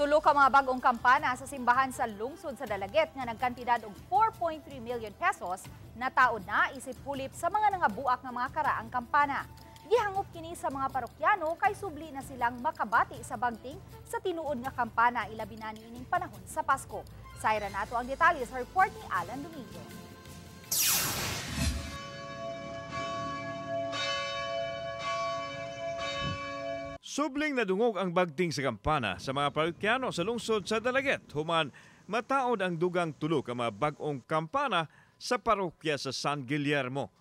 Tulo ka mga bag-ong kampana sa simbahan sa lungsod sa Dalaguete nga nagkantidad og 4.3 million pesos nataod na isip hulip sa mga nangabuak nga mga karaang kampana. Gihangop kini sa mga parokyano kay subli na silang makabati sa bagting sa tinuod nga kampana ilabi na niining panahon sa Pasko. Sayra nato ang detalye sa report ni Alan Domingo. Subling nadungog ang bagting sa kampana sa mga parokyano sa lungsod sa Dalaguete. Human mataod ang dugang tulo ka mga bag-ong kampana sa parokya sa San Guillermo.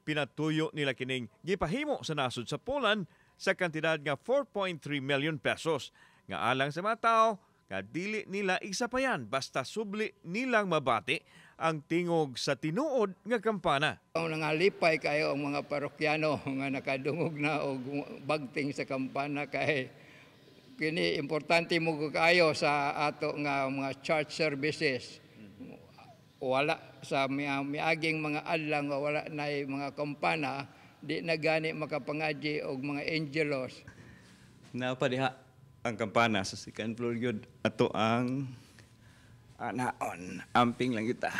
Pinatuyo nila kining gipahimo sa nasod sa Poland sa kantidad nga 4.3 million pesos. Nga alang sa mga tao, nga dili nila isapayan basta subli nilang mabati ang tingog sa tinuod nga kampana. Ang nangalipay kayo ang mga parokyano nga nakadungog na og bagting sa kampana kay kini importante mo kaayo sa ato nga mga church services. Wala sa miaging mga adlaw nga wala nay mga kampana, di na gani makapangadyi og mga angelos. Naa pa diha ang kampana sa second floor gyud ato ang anaon, amping lang kita.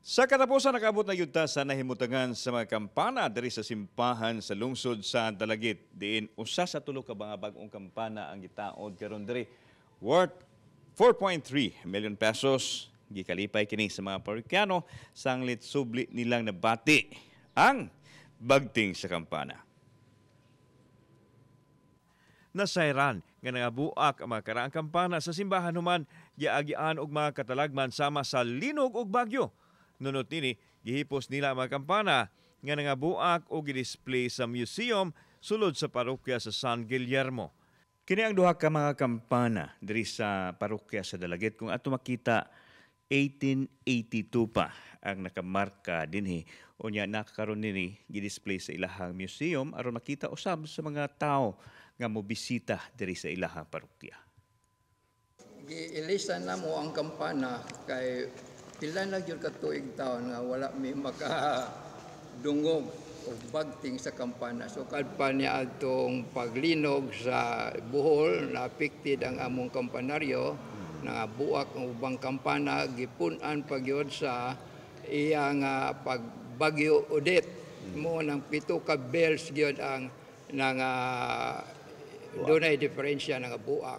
Sa katapusan, nakabot na gyud ta sa nahimutangan sa mga kampana diri sa simbahan sa lungsod sa Dalaguete. Diin usa sa tulo ka mga bag-ong kampana ang gitaod karon diri, worth 4.3 million pesos. Gikalipay kini sa mga parokyano sanglit subli nilang nabati ang bagting sa kampana. Nasayran nga nangabuak ang mga karaang kampana sa simbahan human giagian og mga katalagman sama sa linog ug bagyo. Nunot nini, gihipos nila ang mga kampana nga nangabuak og gidisplay sa museum sulod sa parokya sa San Guillermo. Kini ang duha ka mga kampana diri sa parokya sa Dalaguete. Kung ato makita, 1882 pa ang nakamarka dinhi. Unya nakakaron nini gidisplay sa ilahang museum aron makita usab sa mga tao nga mobisita diri sa ilahang parokya. Giilisan na mo ang kampana kay pila na gyud ka tuig taon nga wala mi makadungog og bagting sa kampana. So kadpa niya adtong paglinog sa Bohol, na affected ang among kampanaryo, nga buak ang ubang kampana, gipun-an pa gyud sa iyang pagbagyo Odette. Mo nang 7 ka bells gyud ang nang dunay diferensya nga buak.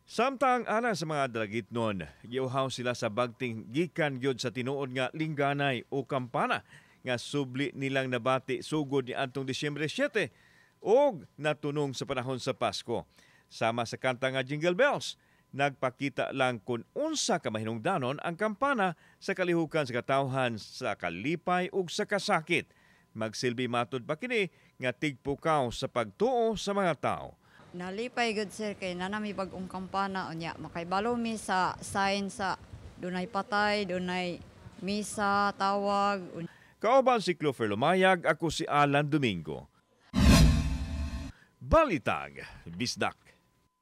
Samtang alang sa mga Dalagitnon, giuhaw sila sa bagting gikan gyud sa tinuod nga lingganay o kampana nga subli nilang nabati sugod ni adtong Disyembre 7 og natunong sa panahon sa Pasko. Sama sa kanta nga Jingle Bells, nagpakita lang kung unsa ka mahinungdanon ang kampana sa kalihukan sa katawhan sa kalipay ug sa kasakit. Magsilbi matud pa kini nga tigpukaw sa pagtuo sa mga tao. Nalipay gud sir kay nanami bag-ong kampana, unya makaibalo mi sa sign sa dunay patay, dunay misa, tawag. Kauban si Clover Lumayag, ako si Alan Domingo. Balitag, Bisdak.